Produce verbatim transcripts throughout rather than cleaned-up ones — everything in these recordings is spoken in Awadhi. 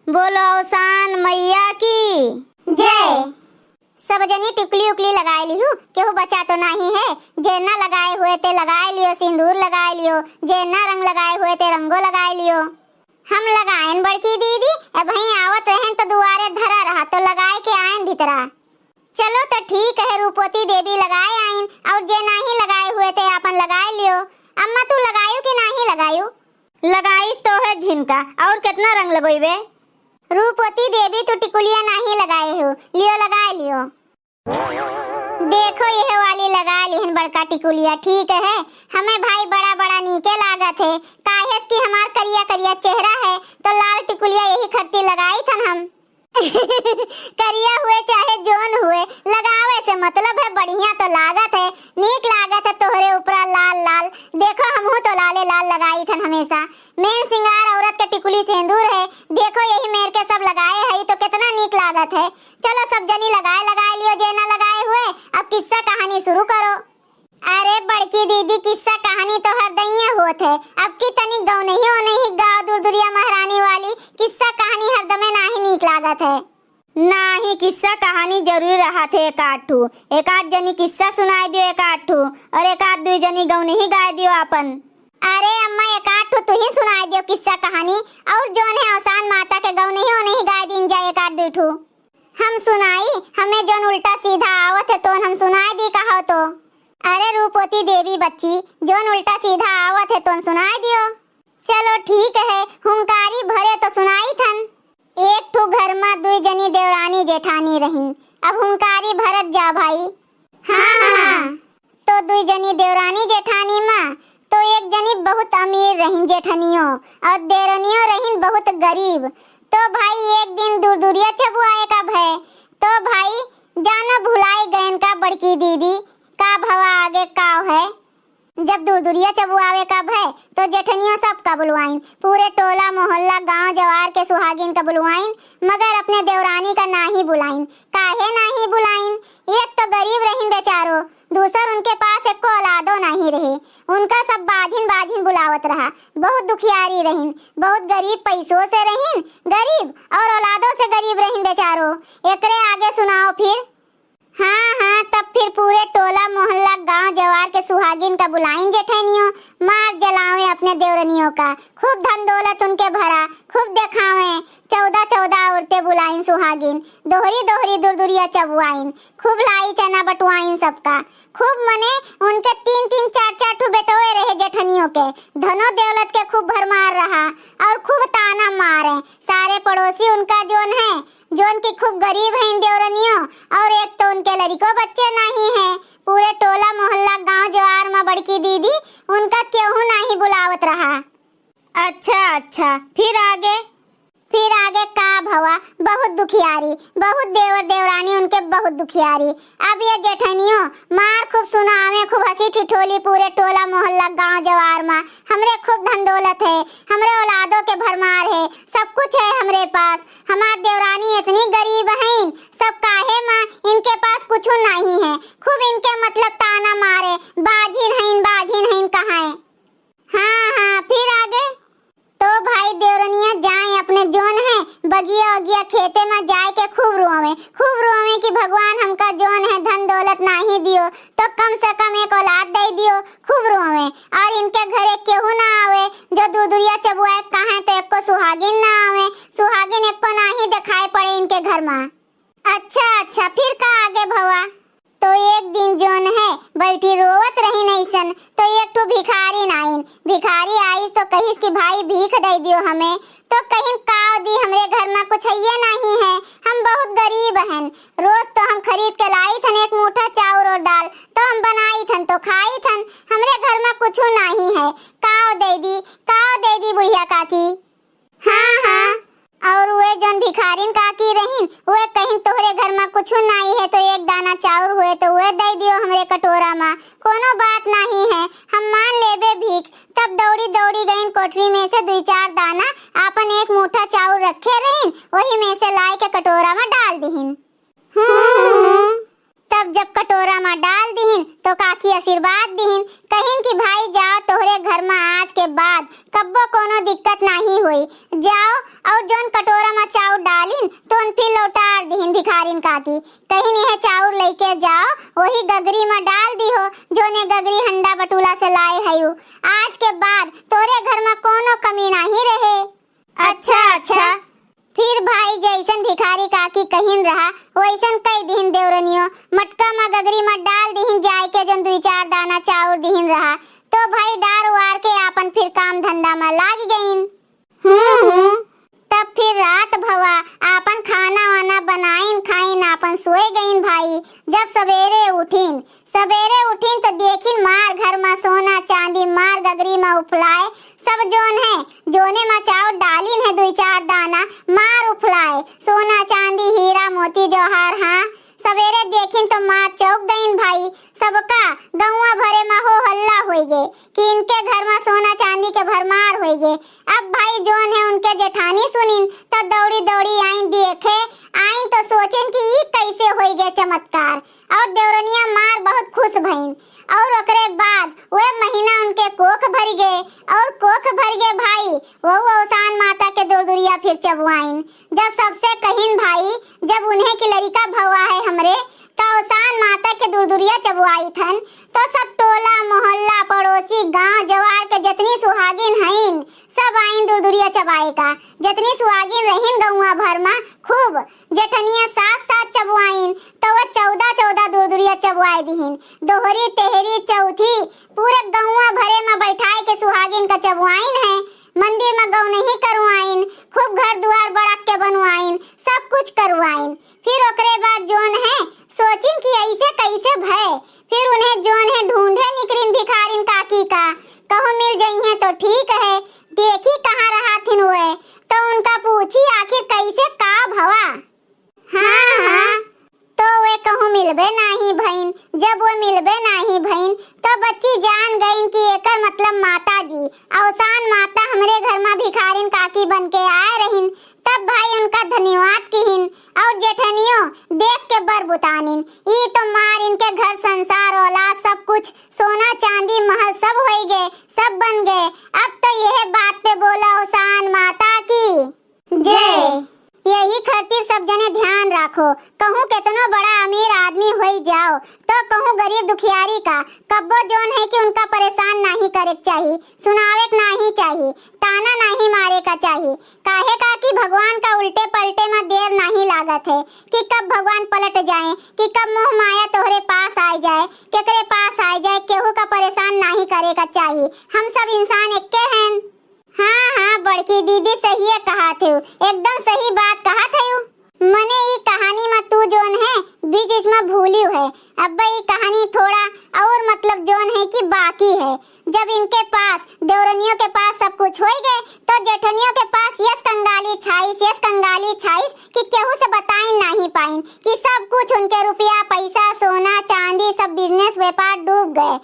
बोलो अवसान मैया की जय। सब जनी टिकुली उकुली लगाए लिहू, केहू बचा तो नाही है। जे ना लगाए हुए ते लगाए लियो, सिंदूर लगाए लियो। जे ना रंग लगाए हुए ते रंगो लगाए लियो। हम लगाएन बड़की दीदी, अबहीं आवत रहेन तो दुआरे धरा रहा तो लगाए के आएन भीतरा। चलो तो ठीक है, रूपवती देवी लगाए आइन, और जे नाही लगाए हुए ते आपन लगाए लियो। अम्मा तू लगायू कि नाही लगायू? लगाइस तो है झिनका, और कितना रंग लगोइबे? रूपवती देवी तू टिकुलिया नाही लगाए हो, लियो लगाए लियो। देखो यह वाली लगा लिहन बड़का टिकुलिया, ठीक है, हमें भाई बड़ा बड़ा नीके लागत है, काहे कि हमार करिया करिया चेहरा है, तो लाल टिकुलिया यही खरती लगाई थन हम। करिया हुए चाहे जोन हुए, लगावे से मतलब है, बढ़िया तो लागत है, नीक लागत है तोहरे ऊपरा लाल लाल। देखो हमहू तो लाले लाल लगाई थन हमेशा। मेन सिंगार औरत के टिकुली सेंदूर है। देखो यही मेर के सब लगाए हई तो कितना नीक लागत है। चलो सब जनी लगाए लगाए लियो, जे ना लगाए हुए, अब किस्सा कहानी शुरू करो। अरे बड़की दीदी, किस्सा कहानी तो हरदइये होत है, अब की तनी गौनही ओनही गाँव दुरदुरिया महारानी वाली किस्सा कहानी हरदमे नाही नीक लागत है। नाही, किस्सा कहानी जरूरी रहत है एक आध ठू। एक आध जनी किस्सा सुनाए दियो एक आध ठू, और एक आध दुई जनी गौनही गाए दियो आपन। अरे अम्मा, एक आध ठू तू ही सुनाए दियो किस्सा कहानी, और जोन है अवसान माता के गौनही ओनही गाए दीन जाए एक आध दुई ठू। हम सुनाई, हमें जोन उल्टा सीधा आवत है तोन हम सुनाए दी कहो तो। अरे रूपवती देवी बच्ची, जोन उल्टा सीधा आवत है तोन सुनाए दियो। चलो ठीक है, हुंकारी भरे तो सुनाई थन। एक ठो घर मा दुई जनी देवरानी जेठानी रहिन। अब हुंकारी भरत जा भाई। हाँ, हाँ। तो दुई जनी देवरानी जेठानी मा, तो एक जनी बहुत अमीर रहिन जेठनियो, और देवरनियो रहिन बहुत गरीब। तो भाई एक दिन दुरदुरिया चबुआए का भय, तो भाई जानो भुलाई गयन का बड़की दीदी, का भवा आगे काव है। जब दुरदुरिया चबुआवे का भय, तो जेठनियो सबका बुलवाइन, पूरे टोला मोहल्ला गांव जवार के सुहागिन का बुलवाइन, मगर अपने देवरानी का नाही बुलाइन। काहे नाही बुलाइन? एक तो गरीब रहिन बेचारो, दूसर उनके पास एको औलादो नाही रहे। उनका सब बाझिन बाझिन बुलावत रहा। बहुत दुखियारी रहिन, बहुत गरीब पैसों से रहिन, गरीब और औलादों से गरीब रहिन बेचारो। एकरे आगे सुनाओ फिर। हाँ, हाँ, तब फिर पूरे टोला मोहल्ला गांव जवार के सुहागिन का बुलाइन जेठनियो, मार जलावे अपने देवरनियों का, खूब धन दौलत उनके भरा, खूब देखावे। चौदह चौदह औरतें बुलाइन सुहागिन, दोहरी दोहरी दुरदुरिया चबुआइन, खूब लाई चना बटुआइन सबका, खूब मने उनके तीन तीन चार चार ठो बेटोए रहे जेठनियों के, धनो दौलत के खूब भरमार रहा और खूब ताना मारे। सारे पड़ोसी उनका जोन है, जोन की खूब गरीब हैं देवरनियो, और एक तो उनके लड़िको बच्चे नहीं हैं। पूरे टोला मोहल्ला गांव जवार मा बड़की दीदी उनका केहू नहीं बुलावत रहा। अच्छा, अच्छा, फिर आगे? फिर आगे का भवा, बहुत दुखियारी, बहुत देवर देवरानी उनके बहुत दुखियारी। अब ये जेठनियो मार खूब सुनावे, खूब हंसी ठिठोली पूरे टोला मोहल्ला गांव जवार मा, हमरे खूब धन दौलत है, हमरे औलादों के भरमार है, सब कुछ है हमरे पास, हमार देवरानी इतनी गरीब हैं, सब काहे मा इनके पास कुछ नहीं है, खूब इनके मतलब ताना मारे, बाझिन हईन, बाझिन हईन कहाए। हाँ, हाँ, फिर आगे? तो भाई देवरनिया जाए अपने जोन है बगिया उगिया खेते मा जाए के खूब रोवे, खूब रोवे कि भगवान हमका जोन है धन दौलत नाही दियो, तो कम से कम एक औलाद दे दियो। खूब रोवे और इनके घरे केहू ना आवे, जो दुरदुरिया चबुआए कहे तो एको सुहागिन ना आवे, सुहागिन एको नाही दिखाई पड़े इनके घर मा। अच्छा, अच्छा, फिर का आगे भवा? तो एक दिन जोन है बैठी रोवत रहिन ऐसन, तो एक ठो भिखारिन आइन। भिखारी आइस तो कहिस कि भाई भीख दे दियो हमें। तो कहिन काव दी, हमरे घर मा कुछ हइये नहीं है, हम बहुत गरीब हन। रोज तो हम खरीद के लाई थन एक मूठा चाउर और दाल, तो हम बनाई थन तो खाई थन, हमरे घर मा कुछ नहीं है। काव दे दी, काव दे दी बुढ़िया काकी। हाँ, हाँ। और वे जौन भिखारिन काकी रहिन, वे कहिन, "तोहरे घर मा कुछु नाई है, तो एक दाना चाउर हुए, तो वे दे दियो हमरे कटोरा मा, कोनो बात नाहीं है, हम मान लेबे भीख।" तब दौड़ी दौड़ी गइन कोठरी में से दुई चार दाना, आपन एक मूठा चाउर रखे रहिन, वही में से लाए के कटोरा मा डाल दिहिन। हम्म। तब जब कटोरा मा डाल दिहिन, तो काकी आशीर्वाद दिहिन, कहिन कि, "भाई जाओ, तोहरे घर मा आज के बाद कब्बो कोनो दिक्कत नाहीं होई, जाओ और जौन कटोरा मा दिहिन भिखारिन काकी, कहिन यह चाउर लइके जाओ, वही गगरी मा डाल दिहो, जोने गगरी हंडा बटुला से लाए हयू। आज के बाद तोरे घर मा कोनो कमी नाही रहे। अच्छा, अच्छा। फिर भाई जैसन भिखारी काकी कहिन रहा, वैसन कई दिहिन देवरनियो। मटका मा गगरी मा डाल दिहिन जाए के, जोन दुई चार दाना चाउर दिहिन रहा। तो भाई डार वार के आपन फिर काम धंधा मा लाग गइन। हम्म, हम्म। तब फिर रात भवा आपन खाना वाना बनाइन खाइन आपन सोए गइन भाई। जब सवेरे उठिन, सवेरे उठिन तो देखिन मार घर मा सोना चांदी मार गगरी मा उफलाए। सब जोन है, जोने मा चाउर डालिन है दुई चार दाना, मार उफलाए। सोना चांदी हीरा मोती जौहर, हाँ। सवेरे देखिन तो मार चौंक गइन भाई। सबका गौवा भरे मा हो हल्ला होइगे कि इनके घर मा सोना चांदी के भरमार होइगे। अब भाई जोन है उनके जेठानी सुनिन तो दौड़ी दौड़ी आइन देखे, आइन तो सोचिन कि ई कैसे होइगे चमत्कार। और देवरनिया मार बहुत खुश भइन। और ओकरे बाद वे महीना उनके कोख भरिगे। और कोख भरिगे भाई, वहू अवसान माता के दुरदुरिया फिर चबुआइन। जब सबसे कहिन भाई, जब उन्हें की लड़िका भवा है हमरे, तो अवसान माता के दुरदुरिया चबुआई थन, तो सब टोला मोहल्ला पड़ोसी गांव जवार के जतनी सुहागिन हइन, सब आइन दुरदुरिया चबाए का। जतनी सुहागिन रहिन गौवा भर मा, खूब जेठनिया साथ साथ चबुआइन, तो वह चौदह चौदह दुरदुरिया चबुआए दिहिन। दोहरी तेहरी चौथी पूरे गौवा भरे मा बैठाए के सुहागिन का चबुआइन है। मंदिर मा गौनही करवाइन, खूब घर दुआर बड़क के बनवाइन, सब कुछ करवाइन। फिर ओकरे बाद जोन है सोचिन कि ऐसे कैसे भय। फिर उन्हें जोन है ढूंढे निकरिन भिखारिन काकी का, कहूँ मिल जइहें तो ठीक है, देखी कहाँ रहथिन हुए, तो उनका पूछी आखिर कैसे का भवा। हाँ, हाँ। तो वे कहूँ मिलबे नाही भइन। जब वे मिलबे नाही भइन, तो बच्ची जान गइन कि एकर मतलब माता जी, अवसान माता हमरे घर मा भिखारिन काकी बन के आए रहिन। तब भाई उनका धन्यवाद किहिन और जेठनियो देख के बर बुतानिन। ई तो मार इनके घर संसार औलाद सब कुछ सोना चांदी महल सब होइगे, सब बन गए। अब तो यह बात पे बोला अवसान माता की जय। यही खातिर सब जने ध्यान राखो, कहूँ केतनो बड़ा अमीर आदमी होई जाओ, तो कहूँ गरीब दुखियारी का कब्बो जोन है कि उनका परेशान नाही करे के चाही, सुनावे के नाही चाही, ताना नाही मारे का चाही। काहे का कि भगवान का उल्टे पलटे मा देर नाही लागत है कि कब भगवान पलट जाए, कि कब मोह माया तोहरे पास आ जाए, केकरे पास आ जाए, केहू का परेशान नाही करे का चाही। हम सब इंसान एक्के हैं। हाँ, हाँ, बड़की दीदी सहिए कहत हऊ, एकदम सही बात कहत हऊ। मने ई कहानी मा तू जोन है, बीच बीच मा भूलियो है। अब ई कहानी थोड़ा और मतलब जोन है कि बाकी है। जब इनके पास, देवरनियों के पास सब कुछ होई गए, तो जेठनियों के पास यस कंगाली छाइस, यस कंगाली छाइस कि केहू से बताइन नाही पाइन कि सब कुछ उनके रुपया, पैसा, सोना, चांदी, सब business, व्यापार डूब गए।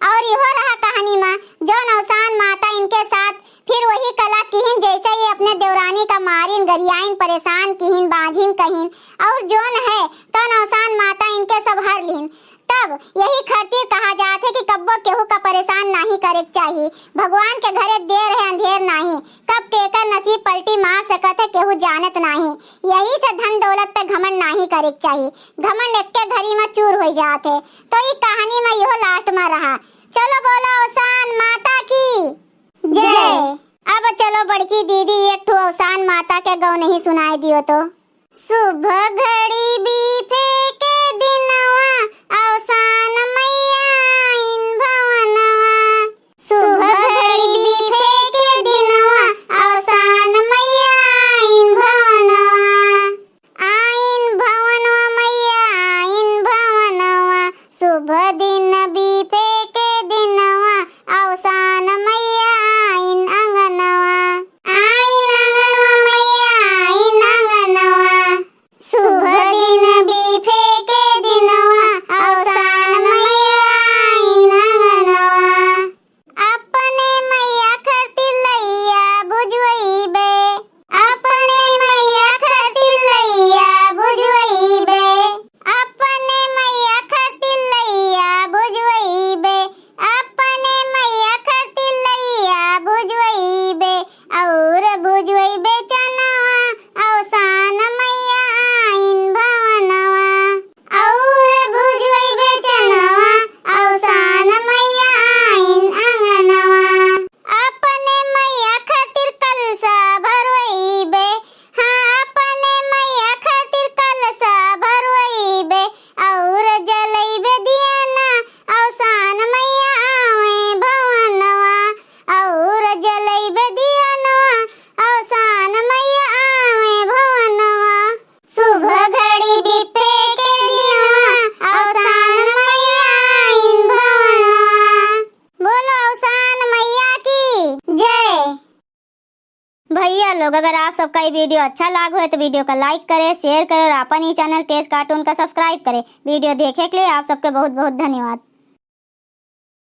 और इहो रहा कहानी मा, जौन अवसान माता इनके साथ फिर वही कला किहिन, जैसे ये अपने देवरानी का मारिन, गरियाइन, परेशान किहिन, बाझिन कहिन, और जौन है, तौन अवसान माता इनके सब हर लिहिन। तब यही खातिर कहा जात है कि कब्बो केहू का परेशान नाही करे के चाही। भगवान के घरे देर है, अंधेर नाही। कब केकर नसीब पलटी मार सकत है, केहू जानत नाही। यही से धन दौलत पे घमंड नाही करे के चाही। घमंड एक्के घड़ी मा चूर होई जात है। तो ई कहानी मा इहो last मा रहा। चलो बोलो अवसान माता की जय। जय। अब चलो बड़की दीदी एक ठो अवसान माता के गौनही सुनाई दियो तो। शुभ घड़ी बीफे के दिनवा, अवसान मैया आइन भवनवा। शुभ घड़ी बीफे के दिनवा, अवसान मैया आइन भवनवा। आइन भवनवा मैया, आइन भवनवा, शुभ दिन बीफे के दिनवा, अवसान मैया आइन अंगनवा। आइन अंगनवा मैया, आइन अंगनवा, शुभ दिन बीफे लोग, अगर आप सबका ये video अच्छा लाग होए तो video का like करे, share करे और अपन ही channel तेज cartoon का subscribe करे। Video देखे के लिए आप सबके बहुत बहुत धन्यवाद।